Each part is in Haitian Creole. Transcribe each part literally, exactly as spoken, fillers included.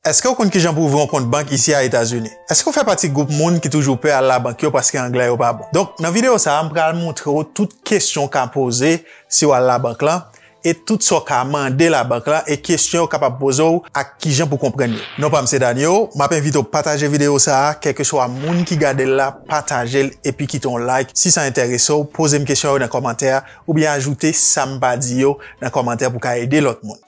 Èske w konn kijan pou ouvri yon kont bank isi a Etazini? Èske w fè pati gwoup moun ki toujou pè al labank yo paske anglè yo pa bon? Donk, nan videyo sa a, m pral montre w tout kesyon w ka poze si w al labank lan, e tout sa w ka mande labank lan, e kesyon yo kapab poze w ak kijan pou konprann yo. Non pa m se Danio, m ap envite w pataje videyo sa a, kèlkeswa moun ki gade l la, pataje l epi kite yon like. Si sa enterese w, poze m kesyon yo nan kòmantè a, oubyen ajoute sa m pa di yo nan kòmantè pou ka ede lòt moun.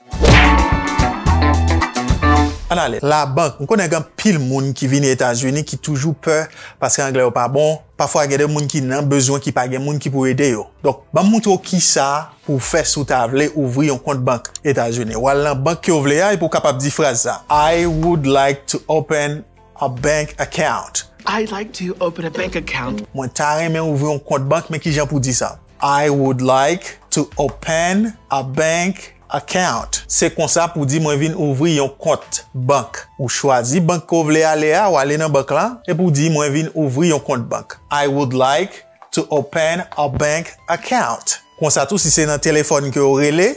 Ann ale. Labank. M konnen gen anpil moun ki vini Etazini ki toujou pè paske anglè yo pa bon. Pafwa gen de moun ki nan bezwen ki pa gen moun ki pou ede yo. Donk, ban m montre w kisa pou w fè si w ta vle ouvri yon kont bank Etazini. W al nan bank ke w vle a epi w kapab di fraz sa, "I would like to open a bank account." I'd like to open a bank account. Mwen ta renmen ouvri yon kont bank, men kijan pou di sa? I would like to open a bank account. Se konsa pou di mwen vin ouvri yon kont bank. Ou chwazi bank ke w vle ale a, w ale nan bank lan, epi w di mwen vin ouvri yon kont bank. I would like to open a bank account. Konsa tou, si se nan telefòn ke w rele,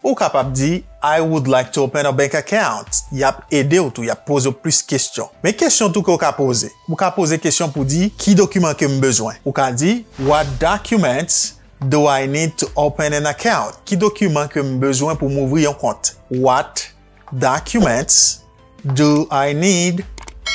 ou kapab di, "I would like to open a bank account." Y ap ede w tou, y ap poze w plis kesyon. Men kesyon tou ke w ka poze. Ou ka poze kesyon pou di, "Ki dokiman ke m bezwen?" Ou ka di, "What documents do I need to open an account?" Ki dokiman ke m bezwen pou m ouvri yon kont? What documents do I need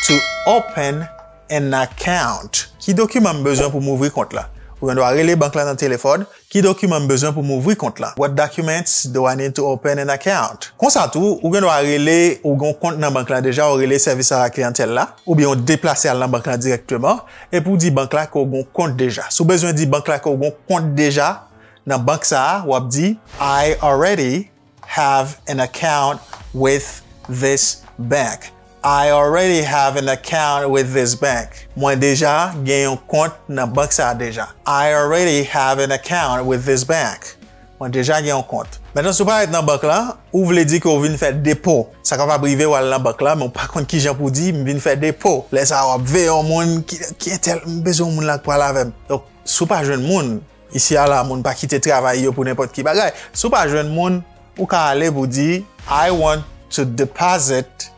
to open an account? Ki dokiman m bezwen pou m ouvri kont la? Ou gen dwa rele bank la nan telefòn. Ki dokiman m bezwen pou m ouvri kont la? What documents do I need to open an account? Konsa tou, ou gen dwa rele, ou gen yon kont nan bank la deja, ou rele sèvis a la kliyantèl la, oubyen ou deplase al nan bank la dirèkteman, epi w di bank la ke w gen yon kont deja. Si w bezwen di bank la ke w gen yon kont deja nan bank sa a, w ap di, "I already have an account with this bank." I already have an account with this bank. Mwen deja gen yon kont nan bank sa a deja. I already have an account with this bank. Mwen deja gen yon kont. Mentnan, si w parèt nan bank lan, ou vle di ke w vin fè depo. Sa kapab rive w al nan bank lan, men w pa konn kijan pou di, "M vin fè depo." Lè sa a, w ap veye yon moun ki, ki entèl, "M bezwen yon moun la k pral avè m." Donk, si w pa jwenn moun, isi a la, moun pa kite travay yo pou nenpòt ki bagay. Si w pa jwenn moun, ou ka ale pou di, "I want to deposit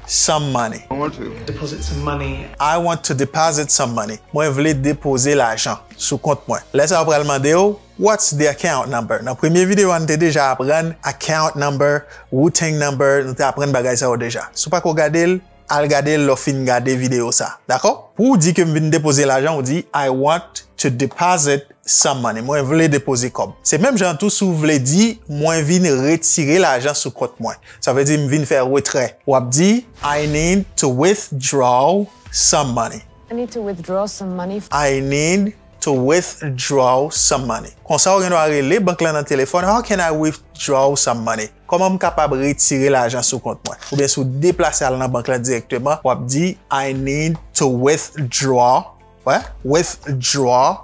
some money." I want to deposit some money. I want to deposit some money. Mwen vle depoze lajan sou kont mwen. Lè sa a, yo pral mande w, "What's the account number?" Nan premye videyo a, nou te deja aprann account number, routing number, nou te aprann bagay sa yo deja. Si w pako gade l, al gade l lè w fin gade videyo sa. Dakò? Pou w di ke m vin depoze lajan, ou di, "I want to deposit some money." Mwen vle depoze kòb. Se menm jan tou si w vle di, "Mwen vin retire lajan sou kont mwen." Sa vle di, "M vin fè retrè." W ap di, "I need to withdraw some money." I need to withdraw some money. I need to withdraw some money. Konsa, ou gen dwa rele bank lan nan telefòn, "How can I withdraw some money?" Kòman m kapab retire lajan sou kont mwen? Oubyen si w deplase al nan bank lan dirèkteman, w ap di, "I need to withdraw, wè, withdraw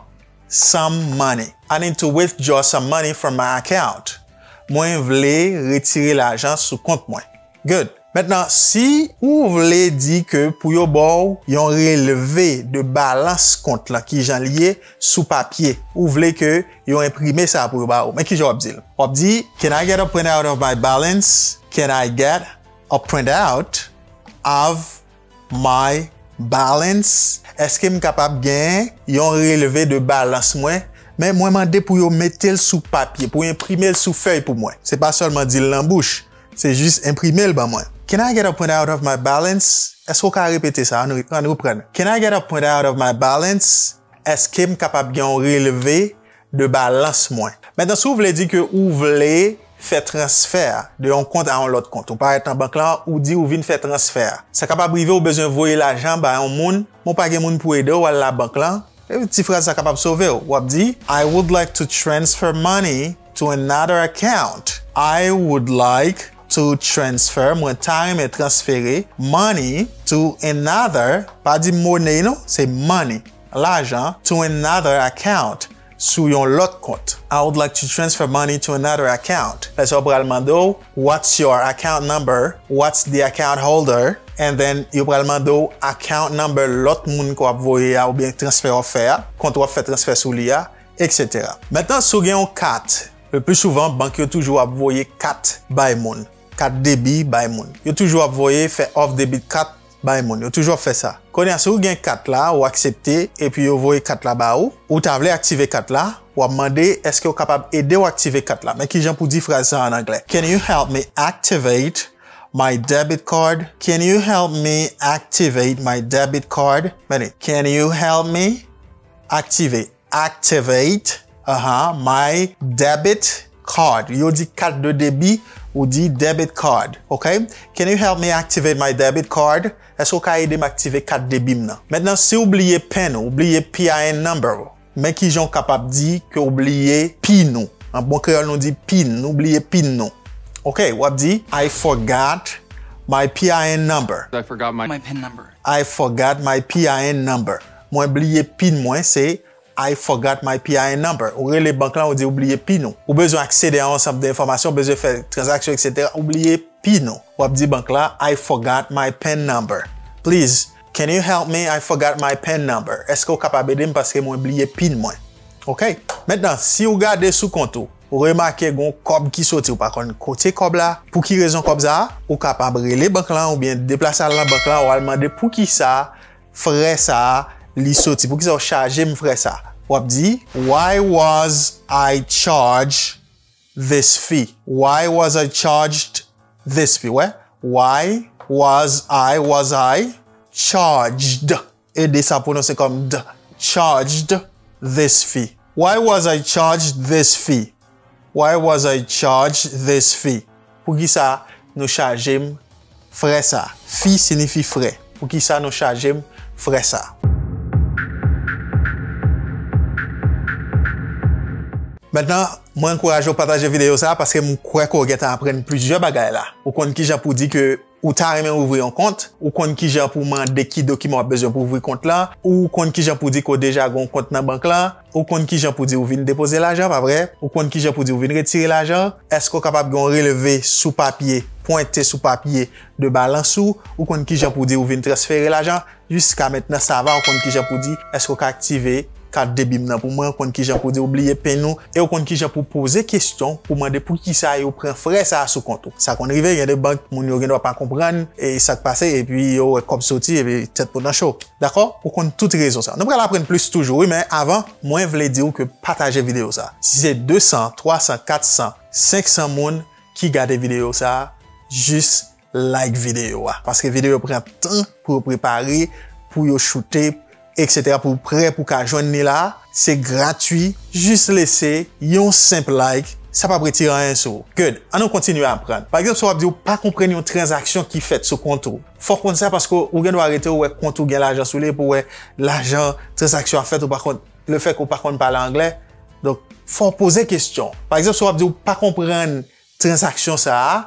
some money. I need to withdraw some money from my account." Mwen vle retire lajan sou kont mwen. Good. Mentnan, si ou vle di ke pou yo ba w yon relve de balans kont lan, kijan l ye sou papye, ou vle ke yo enprime sa pou yo ba ou, men kijan w ap di l? W ap di, "Can I get a printout of my balance? Can I get a printout of my balance?" Èske m kapab gen yon relve de balans mwen? Men mwen mande pou yo mete l sou papye, pou yo enprime l sou fèy pou mwen. Se pa sèlman di l nan bouch. Se jis enprime l ban mwen. Can I get a printout of my balance? Èske w ka repete sa? Ann re-, ann reprann. Can I get a printout of my balance? Èske m kapab gen yon relve de balans mwen? Mentnan, si w vle di ke ou vle fè transfè de yon kont a yon lòt kont, ou parèt nan bank lan, ou di ou vin fè transfè. Sa kapab rive ou bezwen voye lajan ba yon moun, men w pa gen moun pou ede w al labank lan, e ti fraz sa kapab sove w. W ap di, "I would like to transfer money to another account." I would like to transfer, mwen ta renmen transfere, money to another, pa di money non, se money, lajan, to another account, sou yon lòt kont. I would like to transfer money to another account. Lè sa yo pral mande w, "What's your account number? What's the account holder?" And then, yo pral mande w account number lòt moun ke w ap voye a oubyen transfè w ap fè a, kont w ap fè transfè sou li a, et cetera. Mentnan, si w gen yon kat, le pli souvan, bank yo toujou ap voye kat bay moun. kat debi bay moun. Yo toujou ap voye fè off debit kat bay moun. Yo toujou ap fè sa. Kounye a, si w gen kat la, ou aksepte, epi yo voye kat la ba ou, ou ta vle aktive kat la, w ap mande, èske w kapab ede w aktive kat la? Men kijan pou di fraz sa an anglè. Can you help me activate my debit card? Can you help me activate my debit card? Men li, can you help me activate, activate, aha, my debit card? Yo di kat de debi, ou di debit card, ok? Can you help me activate my debit card? Èske w ka ede m aktive kat debi m nan? Mentnan, si w bliye pin ou, w bliye P I N number ou, men kijan w kapab di ke w bliye pin ou. An bon kreyòl, nou di pin, nou bliye pin nou. Ok, w ap di, I forgot my P I N number. I forgot my, my pin number. I forgot my P I N number. Mwen bliye pin mwen, se I forgot my P I N number. Ou rele bank lan, ou di ou bliye pin ou. Ou bezwen aksede a yon ansanm de enfòmasyon, ou bezwen fè tranzaksyon, et cetera. Ou bliye pin ou. W ap di bank la, I forgot my pin number. Please, can you help me? I forgot my pin number. Èske w kapab ede m paske mwen bliye pin mwen? Ok. Mentnan, si w gade sou kont ou, ou remake gon kòb ki soti, ou pa konn kote kòb la, pou ki rezon kòb sa a, ou kapab rele bank lan oubyen deplase al nan bank lan, ou al mande poukisa frè sa a li soti, poukisa w chaje m frè sa a. W ap di, why was I charged this fee? Why was I charged this fee? Wè, why was I, was I charged? Ede sa pwononse kòm d, charged this fee. Why was I charged this fee? Why was I charged this fee? Poukisa nou chaje m frè sa? Fee siyifi frè. Poukisa nou chaje m frè sa? Mentnan, mwen ankouraje w pataje videyo sa paske m kwè ke w gentan aprann plizyè bagay la. Ou konn kijan pou di ke ou ta renmen ouvri yon kont, ou konn kijan pou mande ki dokiman w ap bezwen pou ouvri kont lan, ou konn kijan pou di ke w deja gen yon kont nan bank lan, ou konn kijan pou di ou vin depoze lajan, pa vre? Ou konn kijan pou di ou vin retire lajan, èske w kapab gen yon relve sou papye, pwente sou papye de balans ou, ou konn kijan pou di ou vin transfere lajan, jiska mentnan sa va, ou konn kijan pou di, èske w ka aktive kat debi m nan pou mwen, ou konn kijan pou di ou bliye pin ou, e ou konn kijan pou poze kesyon pou mande poukisa yo pran frè sa a sou kont ou. Sa konn rive, gen de bank, moun yo gendwa pa konprann e sa k pase, epi yo wè kòb soti, epi tèt pou nan cho. Dakò? Ou konn tout rezon sa. Nou pral aprann plis toujou, wi, men avan, mwen vle di w ke pataje videyo sa. Si se de san, twa san, kat san, senk san moun ki gade videyo sa, jis like videyo a. Paske videyo pran tan pou yo prepare, pou yo choute, et cetera, pou w prè pou w ka jwenn li la. Se gratwi. Jis lese yon senp like. Sa p ap retire anyen sou ou. Good. Ann nou kontinye aprann. Pa egzanp, si w ap di w pa konprann yon tranzaksyon ki fèt sou kont ou, fò w konn sa paske ou gendwa rete ou wè kont ou gen lajan sou li, epi w wè lajan, tranzaksyon ap fèt, ou pa konn, lefètke ou pa konn pale anglè. Donk, fò w poze kesyon. Pa egzanp, si w ap di w pa konprann tranzaksyon sa a,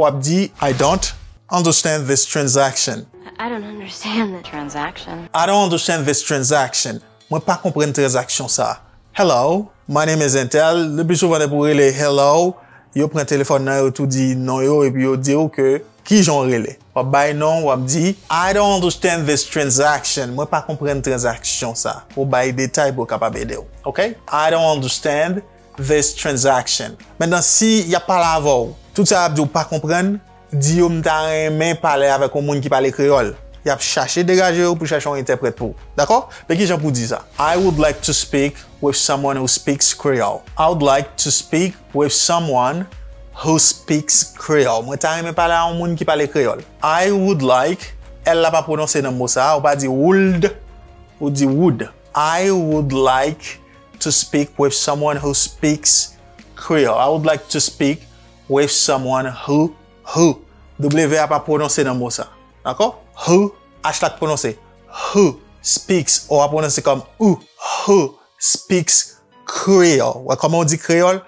w ap di, I don't understand this transaction. I don't understand the transaction. I don't understand this transaction. Mwen pa konprann tranzaksyon sa a. Hello, my name is Entel. Le pli souvan depi w rele hello, yo pran telefòn nan, yo tou di non yo, epi yo di w ke kijan w rele. W ap bay non, w ap di, I don't understand this transaction. Mwen pa konprann tranzaksyon sa. Ou bay detay pou yo kapab ede w. Ok? I don't understand this transaction. Mentnan, si y ap pale avè w, tout sa y ap di w pa konprann, di yo m ta renmen pale avèk yon moun ki pale kreyòl. Y ap chache degaje yo pou chache yon entèprèt pou ou. Dakò? Men kijan pou w di sa? I would like to speak with someone who speaks Creole. I would like to speak with someone who speaks Creole. Mwen ta renmen pale a yon moun ki pale kreyòl. I would like, L la pa pwononse nan mo sa a, ou pa di would, ou di would. I would like to speak with someone who speaks Creole. I would like to speak with someone who, who. W a pa pwononse nan mo sa. Dakò? Who, H la k pwononse. Who speaks, O a pwononse kòm ou. Who speaks Creole. Wè kòman w di kreyòl?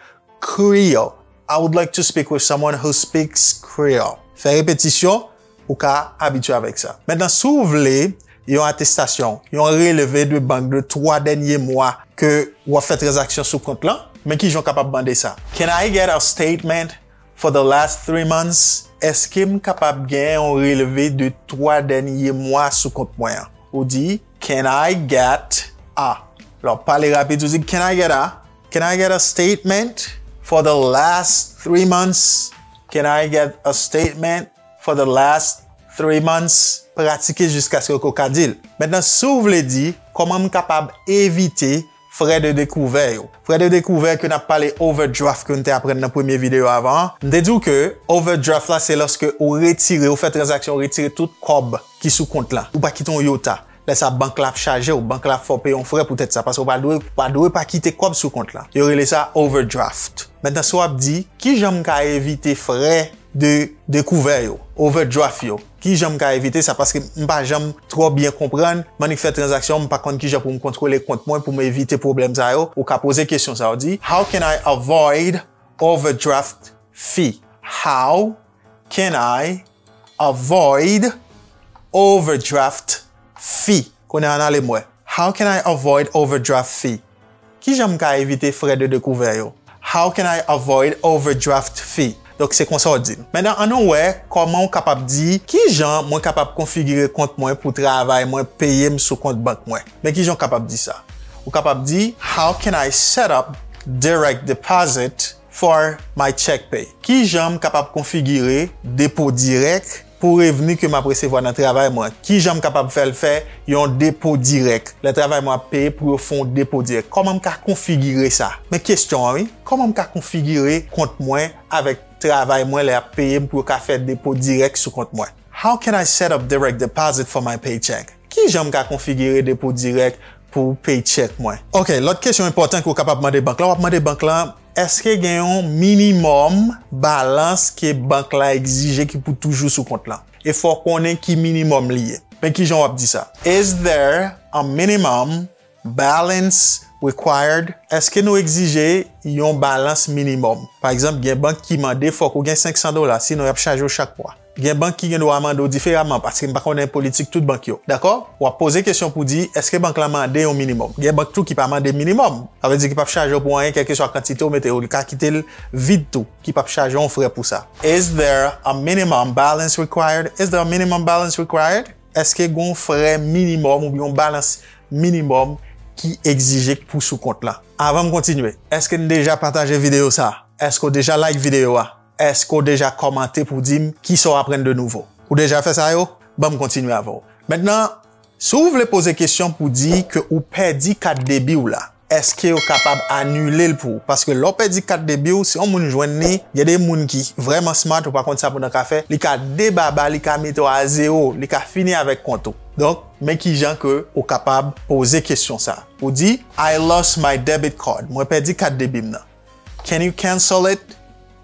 Creole. I would like to speak with someone who speaks Creole. Fè repetisyon, ou ka abitye avèk sa. Mentnan, si w vle yon atestasyon, yon relve de bank de twa dènye mwa ke w ap fè tranzaksyon sou kont lan, men kijan w kapab mande sa? Can I get a statement for the last three months? Èske m kapab gen yon relve de twa dènye mwa sou kont mwen an? Ou di, can I get a? Lè w pale rapid, ou di, can I get a? Can I get a statement for the last three months? Can I get a statement for the last three months? Pratike jiskaske w ka di l. Mentnan, si w vle di, kòman m kapab evite frè de dekouvè yo? Frè de dekouvè ke n ap pale overdraft ke n te aprann nan premye videyo avan an. M te di w ke overdraft la, se lòske ou retire, ou fè tranzaksyon, ou retire tout kòb ki sou kont lan. Ou pa kite yon yota. Lè sa, bank la ap chaje w, bank la ap fè w peye yon frè poutèt sa, paske w pa dwe, w pa dwe pa kite kòb sou kont lan. Yo rele sa overdraft. Mentnan, si w ap di, kijan m ka evite frè de dekouvè yo, overdraft yo? Kijan m ka evite sa? Paske m pa janm twò byen konprann, m annik fè tranzaksyon, m pa konn kijan pou m kontwole kont mwen, pou m evite pwoblèm sa yo. Ou ka poze kesyon sa, ou di, How can I avoid overdraft fee? How can I avoid overdraft fee? Kounye a, ann ale m wè. How can I avoid overdraft fee? Kijan m ka evite frè de dekouvè yo? How can I avoid overdraft fee? Donk, se konsa w di l. Mentnan, ann nou wè kòman w kapab di, kijan mwen kapab konfigire kont mwen pou travay mwen peye m sou kont bank mwen. Men kijan w kapab di sa? Ou kapab di, How can I set up direct deposit for my check pay? Kijan m kapab konfigire depo dirèk pou revni ke m ap resevwa nan travay mwen? Kijan m kapab fè l fè yon depo dirèk? Lè travay mwen ap peye pou yo fè yon depo dirèk. Kòman m ka konfigire sa? Men kesyon an, wi. Kòman m ka konfigire kont mwen avèk travay mwen lè y ap peye m pou yo ka fè depo dirèk sou kont mwen? How can I set up direct deposit for my paycheck? Kijan m ka konfigire depo dirèk pou paycheck mwen? Ok, lòt kesyon enpòtan ke w kapab mande bank la, w ap mande bank la, èske gen yon minimòm balans ke bank la egzije ki pou toujou sou kont lan? E fò w konnen ki minimòm li ye. Men kijan w ap di sa? Is there a minimum balance required? Èske nou egzije yon balans minimòm? Pa egzanp, gen bank ki mande fòk ou gen senk san dola, sinon y ap chaje w chak mwa. Gen bank ki gen dwa mande w diferaman, paske m pa konnen politik tout bank yo. Dakò? W ap poze kesyon pou di, èske bank la mande yon minimòm? Gen bank tou ki pa mande minimòm. Sa vle di ki p ap chaje w pou anyen, kèlkeswa kantite w mete yo, li ka kite l vid tou, ki p ap chaje w yon frè pou sa. Is there a minimum balance required? Is there a minimum balance required? Èske gen yon frè minimòm oubyen yon balans minimòm ki egzije pou sou kont lan? Avan m kontinye, èske n deja pataje videyo sa? Èske w deja like videyo a? Èske w deja kòmante pou di m kisa w aprann de nouvo? Ou deja fè sa yo? Ban m kontinye avè w. Mentnan, si w vle poze kesyon pou di ke ou pèdi kat debi w la, èske yo kapab anile l pou ou? Paske lè w pèdi kat debi w, si yon moun jwenn li, gen de moun ki vrèman smart, ou pa konn sa pou nan ka fè, li ka debaba, li ka mete w a zewo, li ka fini avèk kont ou. Donk, men kijan ke ou kapab poze kesyon sa. Ou di, I lost my debit card. Mwen pèdi kat debi m nan. Can you cancel it?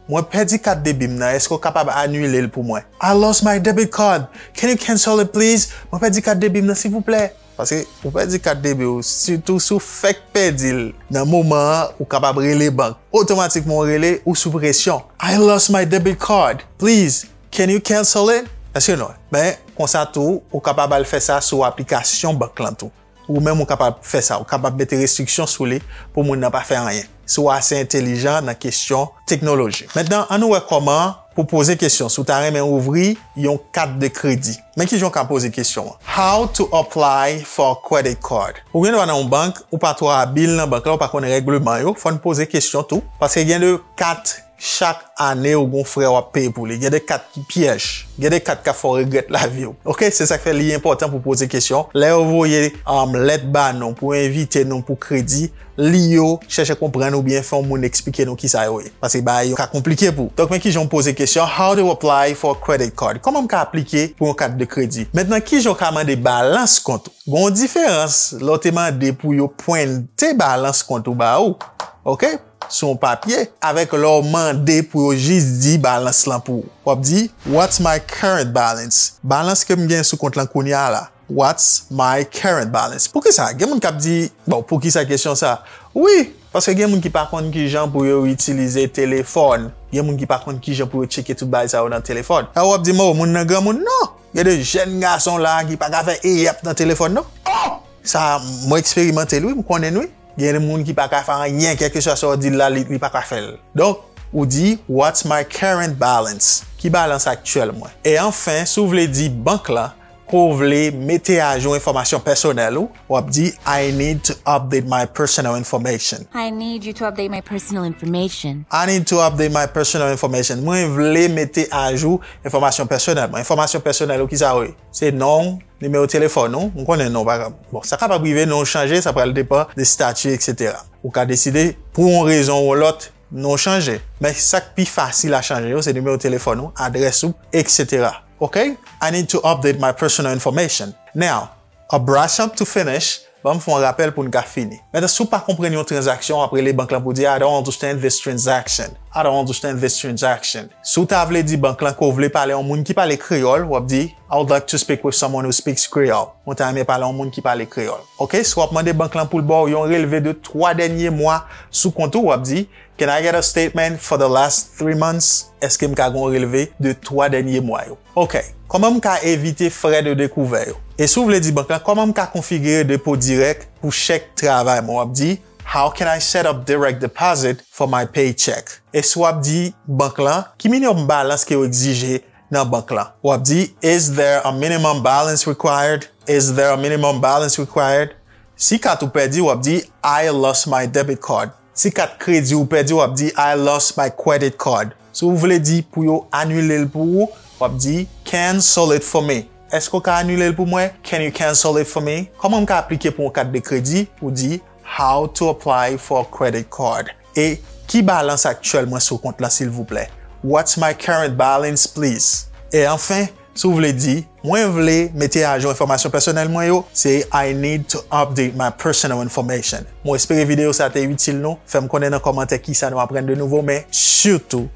Mwen pèdi kat debi m nan. Èske w kapab anile l pou mwen? I lost my debit card. Can you cancel it, please? Mwen pèdi kat debi m nan, silvouplè. Paske ou pèdi kat debi w, sitou si w fèk pèdi l nan moman an, ou kapab rele bank. Otomatikman, w rele, ou sou presyon. I lost my debit card. Please, can you cancel it? Èske non? Men, konsa tou, ou kapab al fè sa sou aplikasyon bank lan tou. Ou menm ou kapab fè sa, ou kapab mete restriksyon sou li pou moun nan pa fè anyen. Si w ase entelijan nan kesyon teknoloji. Mentnan, ann nou wè kòman pou poze kesyon si w ta renmen ouvri yon kat de kredi. Men kijan w ka poze kesyon an. How to apply for a credit card? Ou gen dwa nan yon bank, ou pa twò abil nan bank la, ou pa konn règleman yo, fò n poze kesyon tou, paske gen de kat chak ane ou gon frè w ap peye pou li. Gen de kat ki pyèj. Gen de kat k ap fè w regrèt lavi w. Oke? Se sa k fè li enpòtan pou poze kesyon. Lè yo voye, um, lèt ba nou pou envite nou pou kredi, li yo, chèche konprann oubyen fè yon moun eksplike nou kisa yo ye. Paske bagay yo ka konplike pou ou. Donk, men kijan w poze kesyon, How to apply for a credit card? Kòman m ka aplike pou yon kat de kredi? Mentnan, kijan w ka mande balans kont ou? Gon diferans lè w te mande pou yo pwente balans kont ou ba ou, oke, sou yon papye, avèk lè w mande pou yo jis di balans lan pou ou. W ap di, What's my current balance? Balans ke m gen sou kont lan kounye a la. What's my current balance? Poukisa? Gen moun k ap di, bon, poukisa kesyon sa? Wi, paske gen moun ki pa konn kijan pou yo itilize telefòn. Gen moun ki pa konn kijan pou yo tcheke tout bagay sa yo nan telefòn. Sa w ap di m, oh, moun nan granmoun? Non! Gen de jèn gason la ki pa ka fè eyèp nan telefòn, non. Oh! Sa, mwen eksperimante l, wi, m konnen l, wi. Gen de moun ki pa ka fè anyen, kèlkeswa sa w di l la, li, li pa ka fè l. Donk, ou di, What's my current balance? Ki balans aktyèl mwen? E anfen, si w vle di bank la, ke w vle mete ajou enfòmasyon pèsonèl ou, w ap di, "I need to update my personal information." I need you to update my personal information. I need to update my personal information. Mwen vle mete ajou enfòmasyon pèsonèl mwen. Enfòmasyon pèsonèl ou kisa yo ye? Se non w, nimewo telefòn ou, m konnen non pa bon, sa kapab rive non w chanje, sa pral depann de stati, etsetera. Ou ka deside pou yon rezon ou lòt non w chanje. Men sa k pi fasil a chanje yo se nimewo telefòn ou, adrès ou, etsetera. Ok? I need to update my personal information. Now, a brush up to finish, ban m fè yon rapèl pou n ka fini. Mentnan, si w pa konprann yon tranzaksyon, w ap rele bank lan pou di, "I don't understand this transaction. I don't understand this transaction." Si w ta vle di bank lan ke w vle pale yon moun ki pale kreyòl, w ap di, "I would like to speak with someone who speaks Creole." Mwen ta renmen pale yon moun ki pale kreyòl. Ok? Si w ap mande bank lan pou l ba w yon relve de twa dènye mwa sou kont ou, w ap di, "Can I get a statement for the last three months?" Èske m ka gen yon relve de twa dènye mwa yo? Ok. Kòman m ka evite frè de dekouvè yo? E si w vle di bank lan, kòman m ka konfigire depo dirèk pou chèk travay mwen? W ap di, "How can I set up direct deposit for my paycheck?" E si w ap di bank lan, ki minimum balans ke yo egzije nan bank lan? W ap di, "Is there a minimum balance required? Is there a minimum balance required?" Si kat ou pèdi, w ap di, "I lost my debit card." Si kat kredi ou pèdi, w ap di, "I lost my credit card." Si w vle di pou yo anile l pou ou, w ap di, "Cancel it for me." Èske w ka anile l pou mwen? Can you cancel it for me? Kòman m ka aplike pou yon kat de kredi? Ou di, "How to apply for a credit card?" E ki balans aktyèl mwen sou kont lan, silvouplè? What's my current balance, please? E anfen, si w vle di, "Mwen vle mete ajou enfòmasyon pèsonèl mwen yo," se, "I need to update my personal information." Mwen espere videyo sa te itil nou. Fè m konnen nan kòmantè kisa nou aprann de nouvo, men sitou,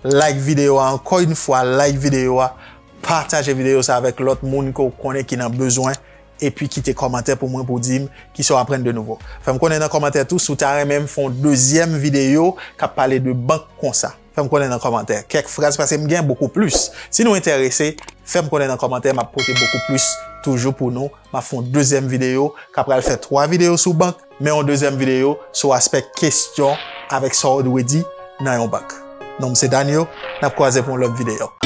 like videyo a, ankò yon fwa, like videyo a, pataje videyo sa avèk lòt moun ke w konnen ki nan bezwen, epi kite kòmantè pou mwen pou di m kisa w aprann de nouvo. Fè m konnen nan kòmantè tou si w ta renmen m fè yon dezyèm videyo k ap pale de bank konsa. Fè m konnen nan kòmantè. Kèk fraz, paske m gen bokou plis. Si nou enterese, fè m konnen nan kòmantè, m ap pote bokou plis toujou pou nou. M ap fè yon dezyèm videyo, k ap pral fè twa videyo sou bank, men yon dezyèm videyo sou aspè kesyon avèk sa w dwe di nan yon bank. Non m se Danio, n ap kwaze pou yon lòt videyo.